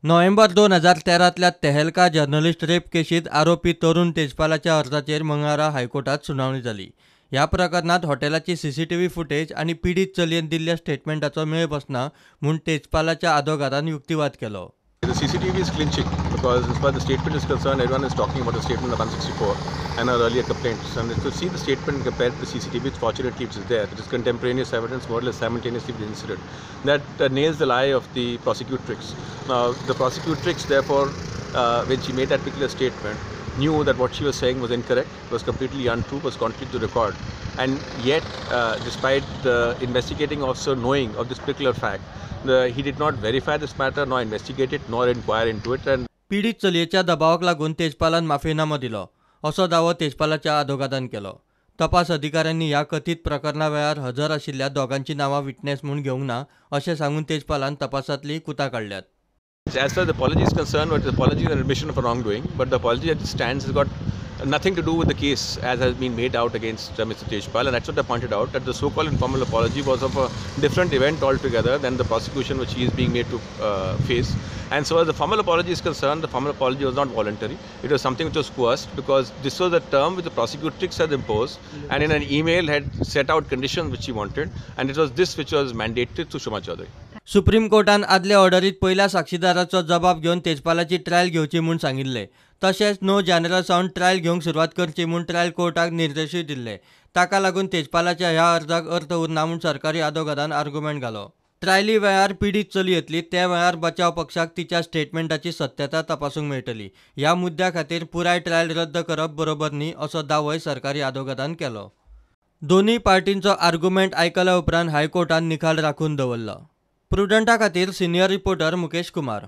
नोव्हेंबर 2013तल्या Tehlka journalist rape केशीत आरोपी तरुण तेजपालाच्या अर्जाचेर मंगळारा हायकोर्टात सुनावणी जाली. ह्या प्रकरणात हॉटेलाची सीसीटीव्ही फुटेज आनी पिडीत चलयेन दिल्ल्या स्टेटमेंटाचो मेळ बसना म्हूण तेजपालाच्या आदोगादान युक्तिवाद केलो. The CCTV is clinching because as far as the statement is concerned, everyone is talking about the statement of 164 and our earlier complaints. And to see the statement compared to the CCTV, which fortunately which is there, which is contemporaneous evidence, more or less simultaneously with the incident, that nails the lie of the prosecutrix. Now, the prosecutrix, therefore, when she made that particular statement, knew that what she was saying was incorrect, was completely untrue, was contrary to record. And yet, despite the investigating officer knowing of this particular fact, he did not verify this matter, nor investigate it, nor inquire into it. And पिडीत चलयेच्या दबावाक लागून तेजपालान माफीनामो दिलो असो दावो तेजपालाच्या आदोगादान केलो. तपास अधिकाऱ्यांनी ह्या कथीत प्रकरणा वेळार हजर आशिल्ल्या दोगांची नांवां विटनेस म्हूण घेवंक ना अशें सांगून तेजपालान तपासांतली कुतां काडल्यात. As far as the apology is concerned, but the apology is an admission of wrongdoing, but the apology as it stands has got nothing to do with the case as has been made out against Mr. Tejpal, and that's what I pointed out, that the so-called informal apology was of a different event altogether than the prosecution which he is being made to face. And so as the formal apology is concerned, the formal apology was not voluntary. It was something which was coerced because this was the term which the prosecutrix had imposed and in an email had set out conditions which she wanted, and it was this which was mandated to Shoma Chaudhary. Supreme कोर्टान आदले ऑर्डरीत पयल्या साक्षीदाराचो जबाब घेवन तेजपालाची trial घेवची म्हूण सांगिल्लें. तशेंच 9 जानेरा सावन trial घेवंक सुरवात करची म्हूण ट्रायल कोर्टाक निर्देशूय दिल्ले. ताका लागून तेजपालाच्या ह्या अर्जाक अर्थ उरना म्हूण सरकारी आदोगादान आर्ग्युमेंट घालो. ट्रायली वेळार पिडीत चली येतली त्या वेळार बचाव पक्षाक तिच्या स्टेटमेंटाची सत्यता तपासूंक मेळटली. ह्या मुद्द्या खातीर पुराय ट्रायल रद्द करप बरोबर न्ही असो दावोय सरकारी आदोगादान केलो. दोनूय पार्टींचो आर्ग्युमेंट आयकल्या उपरांत हायकोर्टान निकाल राखून दवरलो. प्रुडंटा खातीर सिनियर रिपोर्टर मुकेश कुमार.